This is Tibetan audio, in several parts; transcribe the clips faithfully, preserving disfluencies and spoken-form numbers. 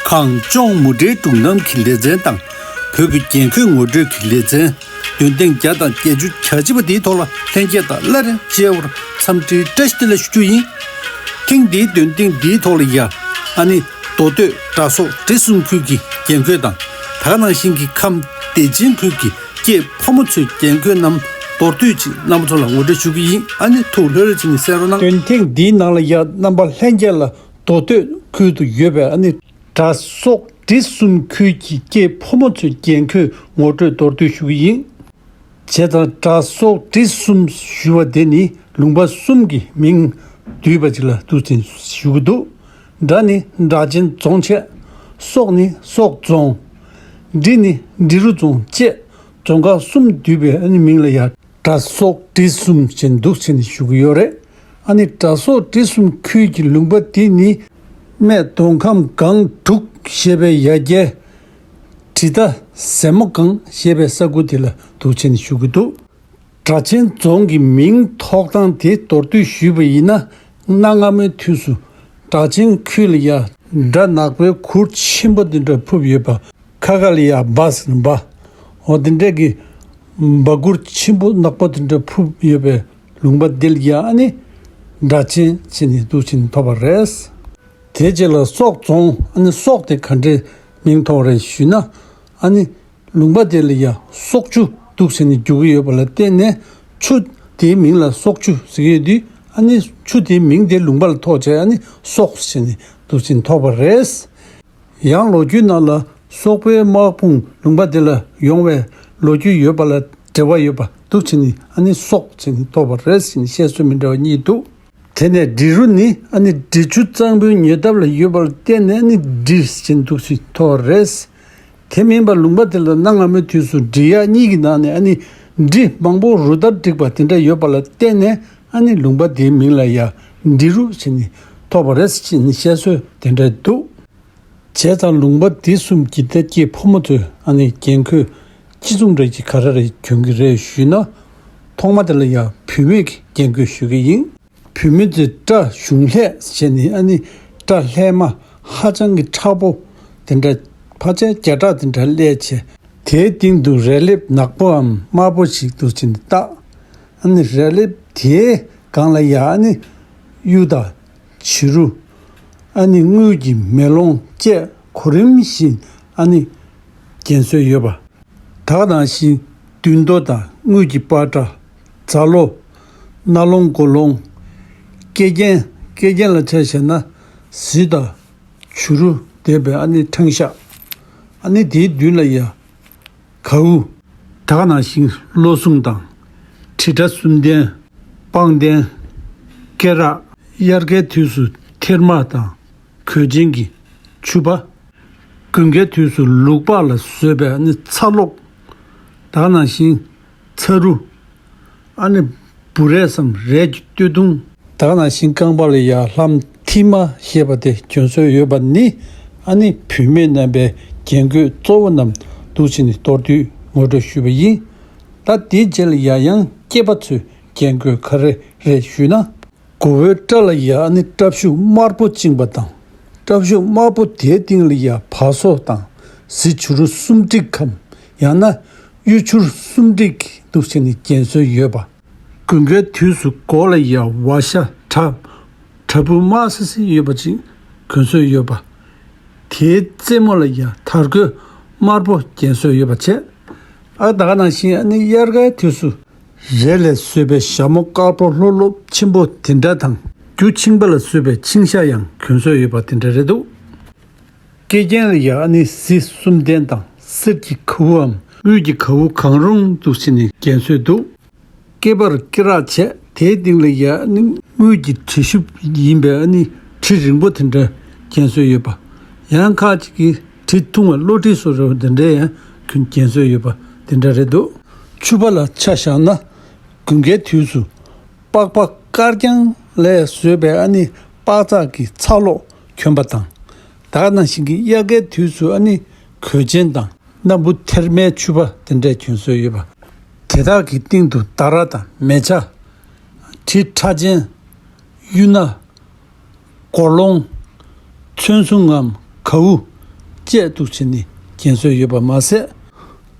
གངས་ལྗོངས་མུ་འབྲེལ་སྒྲུང་གཏམ་གྱི་ལེ་ཚན་དང་། བོད་ཀྱི་རྒྱན་གོས་ངོ་སྤྲོད་ཀྱི་ལེ་ཚན། འདོན་ཐེངས་བརྒྱ་དང་བརྒྱད་ཅུ་གྱ་གཅིག་པ་འདིའི་ཐོག་ལ་ལྷན་རྒྱས་དང་སླར་མཇལ་བར་འཚམས་འདྲིའི་བཀྲ་ཤིས་བདེ་ལེགས་ཞུ་རྒྱུ་ཡིན། ཐེངས་འདིའི་འདོན་ཐེངས་འདིའི་ཐོག་ལ་ཡ། ཨ་ནི་མདོ་སྟོད་དགྲ་སོག་འབྲི་གསུམ་ཁུལ་གྱི་རྒྱན་གོས་དང་། ད་ག་ནང་བཞིན་གྱི་ཁམས་བདེ་ཆེན་ཁུལ་གྱི་སྐྱེས་ཕོ་མོ་ཚོའི་རྒྱན་གོས་རྣམས་མདོར་བསྡུས་ཅིག་རྣམ་པ་ཚོ་ལ་ངོ་སྤྲོད་ཞུ་གི་ཡིན། ཨ་ནི་ཐུགས་ལྷོད་ལྷོད་བྱས་ནས་གསན་རོགས་གནང་། འདོན་ཐེངས་འདིའི་ནང་ལ་ཡ་རྣམ་པ་ལྷན་རྒྱས་ལ་མདོ་སྟོད་ཁུལ་དུ་ཡོད་པའི་ཨ་ནི་དགྲ་སོག་འབྲི་གསུམ་ཁུལ་གྱི་སྐྱེས་ཕོ་མོ་ཚོའི་རྒྱན་གོས་ངོ་སྤྲོད་མདོར་བསྡུས་ཞུ་གི་ཡིན། བྱས་ཙང་དགྲ་སོག་འབྲི་གསུམ་ཞུ་བ་དེ་ནི་ལུང་པ་གསུམ་གྱི་མིང་བསྡུས་པ་ཅིག་ལ་འདུག་ཅེས་ཞུ་གི་འདུག། དགྲ་ནི་སྦྲ་ཆེན་རྫོང་བྱས། སོག་ནི་སོག་རྫོང་། འབྲི་ནི་འབྲི་རུ་རྫོང་བཅས་རྫོང་ཁག་གསུམ་བསྡུས་པའི་ཨ་ནི་མིང་ལ་ཡ་དགྲ་སོག་འབྲི་གསུམ་ཅེས་འདུག་ཅེས་ནས་ཞུ་གི་ཡོད་རེད། ཨ་ནི་དགྲ་སོག་འབྲི་གསུམ་ཁུལ་གྱི་ལུང་པ་དེ་ནི་སྨད་མདོ་ཁམས་སྒང་དྲུག་ཞེས་པའི་ཡ་གྱལ། དྲི་ད་ཟལ་མོ་སྒང་ཞེས་པའི་ས་ཁུལ་དེ་ལ་འདུག་ཅེས་ནས་ཞུ་གི་འདུག། སྦྲ་ཆེན་རྫོང་གི་མིང་ཐོགས་སྟངས་དེ་མདོར་བསྡུས་ཞུས་པ་ཡིན་ན། གནའ་སྔ་མོའི་དུས་སུ་སྦྲ་ཆེན་ཁུལ་ལ་ཡ་སྦྲ་ནག་པོའི་གུར་ཆེན་པོ་འདི་འདྲ་ཕུབ་ཡོད་པ། ཁ་ཁ་ལ་ཡ་སྦ་ཟེར་ན་སྦ། འོ་འདི་འདྲ་གི་སྦ་གུར་ཆེན་པོ་ནག་པོ་འདི་འདྲ་ཕུབ་ཡོད་པའི་ལུང་པ་འདི་ལ་ཡ་ཨ་ནི་སྦྲ་ཆེན་ཟེར་ནས་འདུག་ཅེས་ནས་ཐོགས་པ་རེད། དེ་རྗེས་ལ་སོག་རྫོང་། ཨ་ནི་སོག་དེ་ག་འདྲའི་མིང་ཐོགས་རེད་ཞུས་ན། ཨ་ནི་ལུང་པ་དེ་ལ་ཡ་སོག་ཆུ་འདུག་ཟེར་ནས་རྒྱུག་གི་ཡོད་པ་ལ་བརྟེན་ནས་ཆུ་དེའི་མིང་ལ་སོག་ཆུ་ཟེར་གྱི་ཡོད་དུས། ཨ་ནི་ཆུ་དེའི་མིང་དེ་ལུང་པ་ལ་ཐོགས་བྱས་ཨ་ནི་སོག་ཟེར་ནས་འདུག་ཟེར་ནས་ཐོགས་པ་རེད། ཡང་ལོ་རྒྱུས་ནང་ལ་སོག་པོའི་དམག་དཔུང་ལུང་པ་དེ་ལ་ཡོང་བའི་ལོ་རྒྱུས་ཡོད་པ་ལ་འབྲེལ་བ་ཡོད་པ་འདུག་ཅེས་ནས་ཨ་ནི་སོག་ཅེས་ནས་ཐོགས་པ་རེད་ཟེར་ནས་བཤད་སྲོལ་མི་འདྲ་བ་གཉིས་འདུག། དེ་ནས་འབྲི་རུ་ནི་ཨ་ནི་འབྲི་ཆུ་གཙང་པོའི་ཉེ་འདབས་ལ་ཡོད་པར་བརྟེན་ནས་ཨ་ནི་འབྲི་ཟེར་འདུག་ཟེར་ཐོགས་རེད། དེ་མིན་པར་ལུང་པ་དེ་ལ་གནའ་སྔ་མོའི་དུས་སུ་འབྲི་གཡག་གཉིས་ཀྱི་ནང་ནས་ཨ་ནི་འབྲི་མང་པོ་རུ་ལྟར་བསྒྲིགས་པ་དེ་འདྲ་ཡོད་པ་ལ་བརྟེན་ནས་ཨ་ནི་ལུང་པ་དེའི་མིང་ལ་ཡ་འབྲི་རུ་ཟེར་ནས་ཐོགས་པ་རེད་ཟེར་ནས་བཤད་སྲོལ་དེ་འདྲ་འདུག། བྱས་ཙང་ལུང་པ་འདི་གསུམ་གྱི་ད་སྐྱེས་ཕོ་མོ་ཚོས་ཨ་ནི་རྒྱན་གོས་ཅི་བཟུང་རེ་གྱི་ག་རེ་རེ་གྱོན་གྱི་རེད་ཞུས་ན། ཐོག་མ་དེ་ལ་ཡང་བུད་མེད་ཀྱི་རྒྱན་གོས་ཞུ་གི་ཡིན། བུད་མེད་ཚོས་སྐྲ་གཞུང་ལྷས་བྱས་ནས་ཨ་ནི་སྐྲ་ལྷས་མ་ཧ་ཅང་གི་མཁྲེགས་པོ་དེ་འདྲ་ཕལ་ཆེར་བརྒྱ་ཕྲག་དེ་འདྲ་ལས་བྱས། དེའི་སྟེང་དུ་རས་ལེབ་ནག་པོའམ་དམར་པོ་ཞིག་ཏུ་བྱས་ནས་བཏགས། ཨ་ནི་རས་ལེབ་དེའི་སྒང་ལ་ཡང་ཨ་ནི་གཡུ་དང་། བྱུ་རུ། ཨ་ནི་དངུལ་གྱི་མེ་ལོང་བཅས་གོ་རིམ་བཞིན་ཨ་ནི་རྒྱན་སྲོལ་ཡོད་པ། ད་ག་ནང་བཞིན་མདུང་ཐོ་དང་དངུལ་གྱི་པ་ཏྲ། རྫ་ལོ། རྣ་ལོང་སྒོ་ལོང་། སྐེ་རྒྱན། སྐེ་རྒྱན་ལ་ཆ་བཞག་ན་གཟི་དང་བྱུ་རུ་ལྡན་པའི་ཨ་ནི་ཕྲེང་ཞགས། ཨ་ནི་དེའི་མདུན་ལ་ཡ། གའུ། ད་ག་ནང་བཞིན་བློ་བཟུང་དང་། དྲིལ་བྲ་གསུམ་ལྡན། པང་གདན། སྐེ་རགས། དབྱར་ཁའི་དུས་སུ་ཐེར་མ་དང་གོས་ཆེན་གྱི་ཕྱུ་པ། དགུན་ཁའི་དུས་སུ་ལུག་པགས་ལ་བཟོས་པའི་ཨ་ནི་ཚ་གློག། ད་ག་ནང་བཞིན་ཚ་རུ། ཨ་ནི་འབུ་རས་སམ་རས་ཀྱི་སྟོད་ཐུང་། ད་ག་ནང་བཞིན་རྐང་པ་ལ་ཡ་ལྷམ་ཐིག་མ་ཞེས་པ་དེ་གྱོན་སྲོལ་ཡོད་པ་ནི། ཨ་ནི་བུད་མེད་རྣམ་པའི་རྒྱན་གོས་གཙོ་བོ་རྣམས་འདུག་ཕྱིན་ནས་མདོར་བསྡུས་ངོ་སྤྲོད་ཞུས་པ་ཡིན། ད་དེའི་རྗེས་ལ་ཡ་ཡང་སྐྱེས་པ་ཚོའི་རྒྱན་གོས་ག་རེ་རེད་ཞུས་ན། མགོ་བོའི་སྐྲ་ལ་ཡ་ཨ་ནི་སྐྲ་གཞུག་དམར་པོ་བཅིངས་པ་དང་། སྐྲ་གཞུག་དམར་པོ་དེའི་སྟེང་ལ་ཡ་བ་སོ་དང་གཟི་བྱུ་རུ་གསུམ་བསྒྲིགས་གམ། ཡང་ན་གཡུ་བྱུར་གསུམ་བསྒྲིགས་འདུག་ཕྱིན་ནས་རྒྱན་སྲོལ་ཡོད་པ། དགུན་ཁའི་དུས་སུ་མགོ་ལ་ཡ་བ་ཤ་བྲ། བྲ་ཕུང་དམར་སི་སི་ཡོད་པ་ཅིག་གོན་སྲོལ་ཡོད་པ། དེའི་རྩེ་མོ་ལ་ཡ་དར་གོས་དམར་པོ་རྒྱན་སྲོལ་ཡོད་པ་བྱས། ཨ་ད་ག་ནང་བཞིན་ཨ་ནི་དབྱར་ཁའི་དུས་སུ་རས་ལས་བཟོས་པའི་ཞྭ་མོ་དཀར་པོ་ལྷོག་ལྷོག་ཆེན་པོ་དེ་འདྲ་དང་། རྒྱུ་ཆིངས་པ་ལ་བཟོས་པའི་ཆིངས་ཞྭ་ཡང་གོན་སྲོལ་ཡོད་པ་དེ་འདྲ་རེད་འདུག། སྐེ་རྒྱན་ལ་ཡ་ཨ་ནི་གཟི་གསུམ་ལྡན་དང་གསེར་གྱི་གའུའམ་དངུལ་གྱི་གའུ་གང་རུང་འདུག་ཕྱིན་ནས་རྒྱན་སྲོལ་འདུག། སྐེད་པར་སྐེ་རགས་བྱས། དེའི་སྟེང་ལ་ཡ་ཨ་ནི་དངུལ་གྱི་དྲི་ཤུབས་ཡིན་པའི་ཨ་ནི་དྲི་རིང་པོ་དེ་འདྲ་རྒྱན་སྲོལ་ཡོད་པ། ཡང་ཁ་ཅིག་གིས་དྲི་ཐུང་བའི་གློ་དྲི་བཟོ་འདྲ་བོ་དེ་འདྲ་ཡང་གྱོན་རྒྱན་སྲོལ་ཡོད་པ་དེ་འདྲ་རེད་འདུག། ཕྱུ་པ་ལ་ཆ་བཞག་ན། དགུན་ཁའི་དུས་སུ་པགས་པ་དཀར་རྐྱང་ལས་བཟོས་པའི་ཨ་ནི་པགས་ཚགས་ཀྱི་ཚ་གློག་གྱོན་པ་དང་། ད་ག་ནང་བཞིན་གྱི་དབྱར་ཁའི་དུས་སུ་ཨ་ནི་གོས་ཆེན་དང་སྣ་བུག་ཐེར་མའི་ཕྱུ་པ་དེ་འདྲས་གྱོན་སྲོལ་ཡོད་པ། དེ་དག་གི་སྟེང་དུ་མདའ་ར་དང་མལ་ཆ། གྲི་ཁྲ་ཅན། གཡུ་སྣ། གོར་ལོང་། ཚོན་སྲུང་ངམ་གའུ། བཅས་འདུག་བྱས་ནས་རྒྱན་གསོས་ཡོད་པ་མ་ཟད།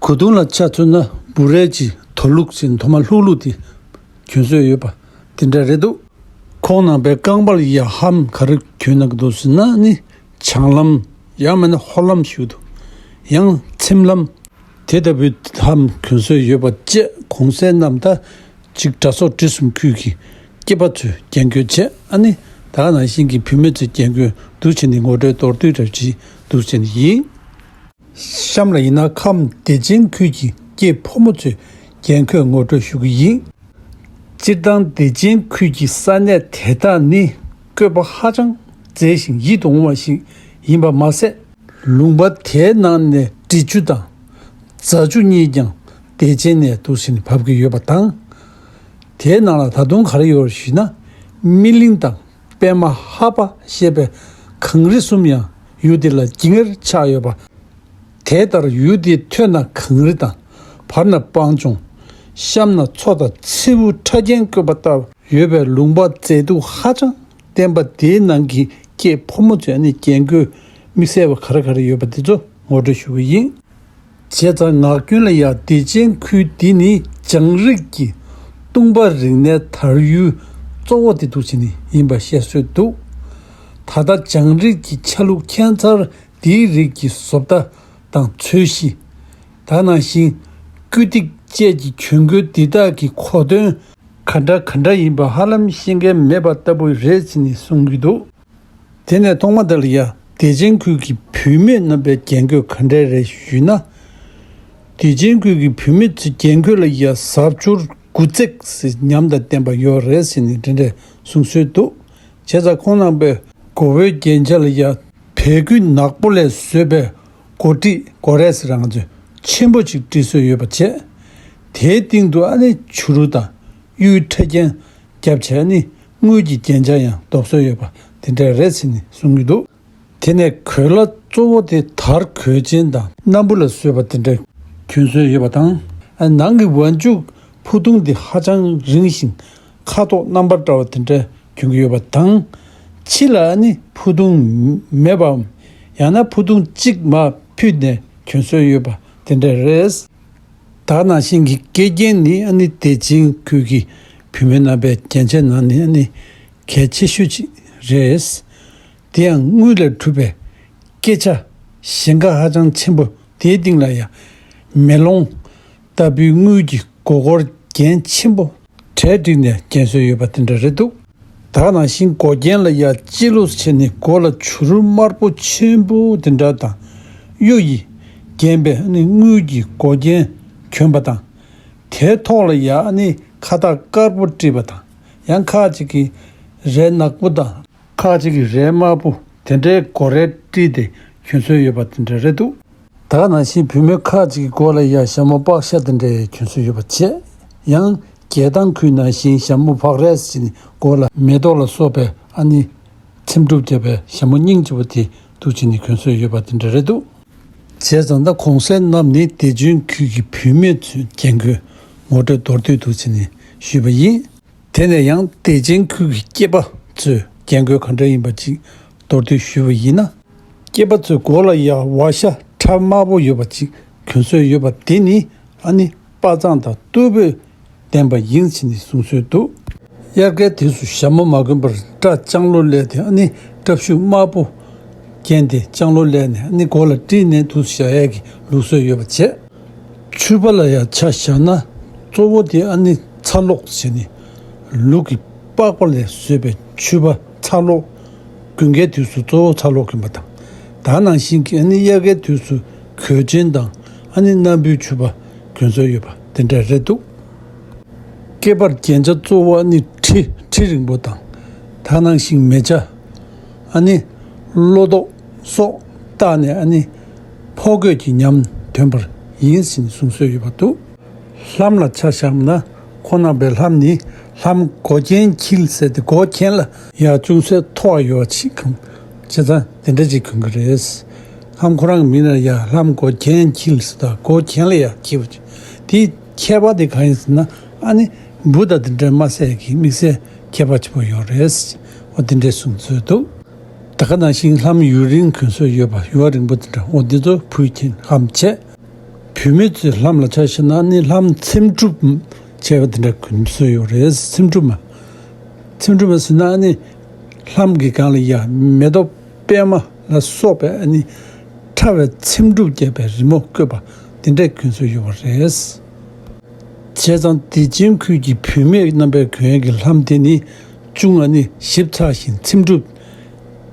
གོས་ཐུང་ལ་ཆ་མཚོན་ན་འབུ་རས་ཀྱི་དོ་ལུགས་ཅན་མཐོ་དམའ་ལྷུག་ལྷུག་དེ་གྱོན་སྲོལ་ཡོད་པ་དེ་འདྲ་རེད་འདུག་ཁོང་རྣམ་པའི་རྐང་པ་ལ་ཡ་ལྷམ་ག་རེ་གྱོན་གནང་གི་འདུག་ཟེར་ན་ནི་བྱང་ལྷམ། ཡང་མིན་ན་ཧོར་ལྷམ་ཞུ་གི་འདུག་ཡང་ཚེམ་ལྷམ། དེ་ལྟ་བུའི་ལྷམ་གྱོན་སྲོལ་ཡོད་པ་བཅས་གོང་གསལ་རྣམས་ད་ཅིག་གྲྭ་ཚོགས་སྒྲིག་གསུམ་ཁུལ་གྱི་སྐྱེས་པ་ཚོས་རྒྱན་གོས་བྱས། ཨ་ནི་ད་ག་ནང་བཞིན་གྱི་བུད་མེད་ཚོས་རྒྱན་གོས་འདུག་བྱས་ནས་ངོ་སྤྲོད་མདོར་བསྡུས་འདྲ་ཅིག་འདུག་བྱས་ནས་ཡིན། གཤམ་ལ་ཡིན་ན་ཁམས་བདེ་ཆེན་ཁུལ་གྱི་སྐྱེས་ཕོ་མོ་ཚོའི་རྒྱན་གོས་ངོ་སྤྲོད་ཞུ་གི་ཡིན། སྤྱིར་བཏང་བདེ་ཆེན་ཁུལ་གྱི་ས་གནས་དེ་དག་ནི་བཀོད་པ་ཧ་ཅང་མཛེས་ཤིང་ཡིད་དུ་འོང་བ་ཞིག་ཡིན་པ་མ་ཟད། ལུང་པ་དེའི་ནང་ནས་འབྲི་ཆུ་དང་རྫ་ཆུ་གཉིས་ཀྱང་བདེ་ཆེན་ནས་འདུག་བྱས་ནས་བབས་ཀྱི་ཡོད་པ་དང་། དེའི་ནང་ལ་ད་དུང་ག་རེ་ཡོད་ཞུས་ན། སྨིན་གླིང་དང་པདྨ་ལྷ་པ་ཞེས་པའི་གངས་རི་གསུམ་ཡང་ཡུལ་དེ་ལ་ཇི་སྙེད་ཆགས་ཡོད་པ། དེ་ལྟར་ཡུལ་དེའི་ཐོད་ན་གངས་རི་དང་། བར་ན་སྤང་ལྗོངས། གཤམ་ན་མཚོ་དང་ཚེའུ་ཕྲ་རྒྱན་བཀོད་པ་ལྟ་བུ་ཡོད་པའི་ལུང་པ་མཛེས་སྡུག་ཧ་ཅང་ལྡན་པ་དེའི་ནང་གི་སྐྱེས་ཕོ་མོ་ཚོས་ནི་རྒྱན་གོས་དམིགས་བསལ་བ་ག་རེ་ག་རེ་ཡོད་པ་དེ་ཚོ་ངོ་སྤྲོད་ཞུ་གི་ཡིན། བྱས་ཙང་ངག་རྒྱུན་ལ་ཡང་བདེ་ཆེན་ཁུལ་འདི་ནི་ལྗང་རིགས་ཀྱི་སྟོང་པ་རིག་གནས་དར་ཡུལ་གཙོ་བོ་དེ་འདུག་བྱས་ནས་ཡིན་པ་བཤད་སྲོལ་འདུག་ད་ལྟ་ལྗང་རིགས་ཀྱི་ཆ་ལུགས་ཁྱད་མཚར་འདིའི་རིགས་ཀྱི་བཟོ་ལྟ་དང་ཚོས་གཞི། ད་ནང་བཞིན་སྐུ་ཐིག་བཅས་ཀྱི་གྱོན་གོས་འདི་དག་གི་གོ་དོན་ག་འདྲ་ག་འདྲ་ཡིན་པ་ཧ་ལམ་ཤེས་མཁན་མེད་པ་ལྟ་བུ་རེད་ཟེར་ནས་གསུང་གི་འདུག་དེ་ནས་ཐོག་མ་དེ་ལ་ཡ་བདེ་ཆེན་ཁུལ་གྱི་བུད་མེད་རྣམ་པའི་རྒྱན་གོས་ག་འདྲ་རེད་ཞུས་ན། བདེ་ཆེན་ཁུལ་གྱི་བུད་མེད་ཚོའི་རྒྱན་གོས་ལ་ཡ་གཟབ་མཆོར་དགུ་བརྩེགས་ཟེར་ཉམས་དང་ལྡན་པ་ཡོད་རེད་ཟེར་ནས་འདི་འདྲའི་གསུང་སྲོལ་འདུག་བྱས་ཙང་ཁོང་རྣམ་པའི་མགོ་བོའི་རྒྱན་ཆ་ལ་ཡ་བལ་སྐུད་ནག་པོ་ལས་བཟོས་པའི་མགོ་དཀྲིས་མགོ་རས་ཟེར་རང་ཚོས་ཆེན་པོ་ཅིག་དཀྲིས་སྲོལ་ཡོད་པ་བྱས། དེའི་སྟེང་དུ་ཨ་ནི་བྱུ་རུ་དང་གཡུའི་ཕྲ་རྒྱན་བརྒྱབ་བྱས་ནི་དངུལ་གྱི་རྒྱན་ཆ་ཡང་འདོགས་སྲོལ་ཡོད་པ་དེ་འདྲ་རེད་ཟེར་ནས་གསུང་གི་འདུག་དེ་ནས་གོས་ལྭ་གཙོ་བོ་དེ་དར་གོས་ཆེན་དང་སྣམ་བུ་ལ་བཟོས་པ་དེ་འདྲ་གྱོན་སྲོལ་ཡོད་པ་དང་། ནང་གི་ཝང་ཅུ་ཕུ་ཐུང་དེ་ཧ་ཅང་རིང་ཞིང་ཁ་དོག་རྣམ་པ་འདྲ་བ་དེ་འདྲ་གྱོན་གྱི་ཡོད་པ་དང་། ཕྱི་ལ་ནི་ཕུ་ཐུང་མེད་པའམ་ཡང་ན་ཕུ་ཐུང་གཅིག་མར་ཕུད་ནས་གྱོན་སྲོལ་ཡོད་པ་དེ་འདྲ་རེད། ད་ནང་བཞིན་གྱི་སྐེ་རྒྱན་ནི་ཨ་ནི་བདེ་ཆེན་ཁུལ་གྱི་བུད་མེད་རྣམ་པའི་རྒྱན་ཆའི་ནང་ནས་ཨ་ནི་གལ་ཆེ་ཤོས་ཅིག་རེད། དེ་ཡང་དངུལ་ལས་གྲུབ་པའི་སྐེ་ཆ་ཞེང་ཁ་ཧ་ཅང་ཆེན་པོ་དེའི་སྟེང་ལ་ཡང་མེ་ལོང་ལྟ་བུའི་དངུལ་གྱི་མགོ་སྐོར་རྒྱན་ཆེན་པོ་གྲལ་བསྒྲིགས་ནས་རྒྱན་སྲོལ་ཡོད་པ་དེ་འདྲ་རེད་འདུག་ད་ག་ནང་བཞིན་མགོ་རྒྱན་ལ་ཡ་སྤྱི་ལོ་བྱས་ནས་མགོ་ལ་བྱུ་རུ་དམར་པོ་ཆེན་པོ་དེ་འདྲ་དང་གཡུ་ཡིས་བརྒྱན་པའི་ནི་དངུལ་གྱི་མགོ་རྒྱན་གྱོན་པ་དང་། དེའི་ཐོག་ལ་ཡ་ནི་ཁ་བཏགས་དཀར་པོ་དཀྲིས་པ་དང་། ཡང་ཁ་ཅིག་གིས་རས་ནག་པོ་དང་ཁ་ཅིག་གིས་རས་དམར་པོ་དེ་འདྲའི་མགོ་རས་དཀྲིས་ཏེ་གྱོན་སྲོལ་ཡོད་པ་དེ་འདྲ་རེད་འདུག་ད་ག་ནང་བཞིན་བུད་མེད་ཁ་ཅིག་གི་མགོ་ལ་ཡ་ཞྭ་མོ་པག་ཤ་དེ་འདྲའི་གྱོན་སྲོལ་ཡོད་པ་བྱས། ཡང་རྒྱལ་ཐང་ཁུལ་ནང་བཞིན་ཞྭ་མོ་ཕག་རས་ཟེར་ནས་མགོ་ལ་མེ་ཏོག་ལ་སོགས་པའི་ཨ་ནི་ཚེམ་དྲུབ་བརྒྱབ་པའི་ཞྭ་མོ་སྙིང་རྗེ་པོ་དེ་འདུག་བྱས་ནས་གྱོན་སྲོལ་ཡོད་པ་དེ་འདྲ་རེད་འདུག་བྱས་ཙང་ད་གོང་གསལ་རྣམས་ནི་བདེ་ཆེན་ཁུལ་གྱི་བུད་མེད་ཚོའི་རྒྱན་གོས་ངོ་སྤྲོད་མདོར་བསྡུས་འདུག་བྱས་ནས་ཞུས་པ་ཡིན། དེ་ནས་ཡང་བདེ་ཆེན་ཁུལ་གྱི་སྐྱེས་པ་ཚོའི་རྒྱན་གོས་ག་འདྲ་ཡིན་པ་ཅིག་མདོར་བསྡུས་ཞུས་པ་ཡིན་ན། སྐྱེས་པ་ཚོའི་མགོ་ལ་ཡ་ཝ་ཤ་ཁྲ་དམར་པོ་ཡོད་པ་ཅིག་གྱོན་སྲོལ་ཡོད་པ་དེ་ནི་ཨ་ནི་དཔའ་མཛངས་དང་རྟུལ་ཕོད་ལྡན་པ་ཡིན་ཟེར་ནས་གསུང་སྲོལ་འདུག་དབྱར་ཁའི་དུས་སུ་ཞྭ་མོ་མ་གོན་པར་སྐྲ་ལྕང་ལོ་ལས་ཏེ་ཨ་ནི་སྐྲ་ཤུབས་དམར་པོ་བརྒྱན་ཏེ་ལྕང་ལོ་ལས་ནས་ཨ་ནི་མགོ་ལ་དཀྲིས་ནས་དུ་བཞག་ཡས་ཀྱི་ལུགས་སྲོལ་ཡོད་པ་བྱས། ཕྱུ་པ་ལ་ཡང་ཆ་བཞག་ན་གཙོ་བོ་དེ་ཨ་ནི་ཚ་གློག་བྱས་ནས་ལུག་གི་པགས་པ་ལས་བཟོས་པའི་ཕྱུ་པ་ཚ་གློག་དགུན་ཁའི་དུས་སུ་གཙོ་བོ་ཚ་གློག་གྱོན་པ་དང་། ད་ནང་བཞིན་གྱི་ཨ་ནི་དབྱར་ཁའི་དུས་སུ་གོས་ཆེན་དང་ཨ་ནི་སྣམ་བུའི་ཕྱུ་པ་གྱོན་སྲོལ་ཡོད་པ་དེ་འདྲ་རེད་འདུག་སྐེད་པར་རྒྱན་ཆ་གཙོ་བོ་ཨ་ནི་ཁྲི་ཁྲི་རིང་པོ་དང་། ད་ནང་བཞིན་མེ་ཆ། ཨ་ནི་ལོ་ཏོག་སོགས་བཏགས་ནས་ཨ་ནི་ཕོ་རྒོད་ཀྱི་ཉམས་ཐོན་པར་ཡིན་ཟེར་ནས་གསུང་སྲོལ་ཡོད་པ་འདུག་ལྷམ་ལ་ཆ་བཞག་ན་ཁོང་རྣམ་པའི་ལྷམ་ནི་ལྷམ་མགོ་རྒྱན་འཁྱིལ་ཟེར་ཏེ་མགོ་གྱེན་ལ་ཡར་ཅུང་ཟད་མཐོ་བ་ཡོད་པ་ཅིག་གམ། བྱས་ཙང་དེ་འདྲ་ཅིག་གྱོན་གྱི་རེད། ལྷམ་ཁོ་རང་གི་མིང་ལ་ཡ་ལྷམ་མགོ་གྱེན་འཁྱིལ་ཟེར་དང་མགོ་གྱེན་ལ་ཡ་འཁྱིལ་བ་ཅིག་དེའི་ཁྱད་པར་དེ་གང་ཡིན་ཟེར་ན་ཨ་ནི་འབུ་དང་དེ་འདྲ་མ་བསད་ཀྱི་དམིགས་བསལ་ཁྱད་པར་ཆེན་པོ་ཡོད་རེད། འོ་དེ་འདྲའི་གསུང་ཚུལ་འདུག་ད་ག་ནང་བཞིན་ལྷམ་ཡུ་རིང་གོན་སྲོལ་ཡོད་པ། ཡུ་བ་རིང་པོ་དེ་འདྲ། འོ་འདི་ཚོ་བུ་ཁྱེད་ལྷམ་བྱས། བུད་མེད་ཚོས་ལྷམ་ལ་ཆ་བཞག་ན་ནི་ལྷམ་ཚེམ་དྲུབ་བྱས་པ་དེ་འདྲ་གོན་སྲོལ་ཡོད་རེད། ཚེམ་དྲུབ་མ། ཚེམ་དྲུབ་མ་ཟེར་ན་ནི་ལྷམ་གྱི་སྒང་ལ་ཡ་མེ་ཏོག་པད་མ་ལ་སོགས་པའི་ཨ་ནི་ཕྲ་བའི་ཚེམ་དྲུབ་བརྒྱབ་པའི་རི་མོ་བཀོད་པ་དེ་འདྲ་གོན་སྲོལ་ཡོད་པ་རེད། བྱས་ཙང་བདེ་ཆེན་ཁུལ་གྱི་བུད་མེད་རྣམ་པས་གོན་ཡས་ཀྱི་ལྷམ་དེ་ནི་ཅུང་ཨ་ནི་ཞིབ་ཚགས་ཤིང་ཚེམ་དྲུབ་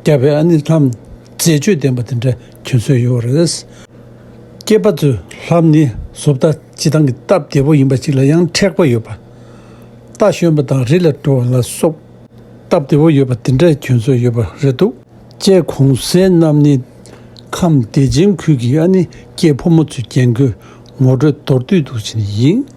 བརྒྱབ་པའི་ཨ་ནི་ལྷམ་མཛེས་དཔྱོད་ལྡན་པ་དེ་འདྲ་གྱོན་སྲོལ་ཡོད་རེད། སྐྱེས་པ་ཚོས་ལྷམ་ནི་བཟོ་ལྟ་སྤྱིར་བཏང་གི་སྟབས་བདེ་པོ་ཡིན་པ་ཞིག་ལ་ཡང་མཁྲེགས་པོ་ཡོད་པ། རྟ་ཞོན་པ་དང་རི་ལ་འགྲོ་བ་ལ་སོགས་སྟབས་བདེ་པོ་ཡོད་པ་དེ་འདྲ་གྱོན་སྲོལ་ཡོད་པ་རེད་འདུག། བཅས་གོང་གསལ་རྣམས་ནི་ཁམས་བདེ་ཆེན་ཁུལ་གྱི་ཨ་ནི་སྐྱེས་ཕོ་མོ་ཚོས་རྒྱན་གོས་ངོ་སྤྲོད་མདོར་བསྡུས་འདུག་ཕྱིན་ཡིན།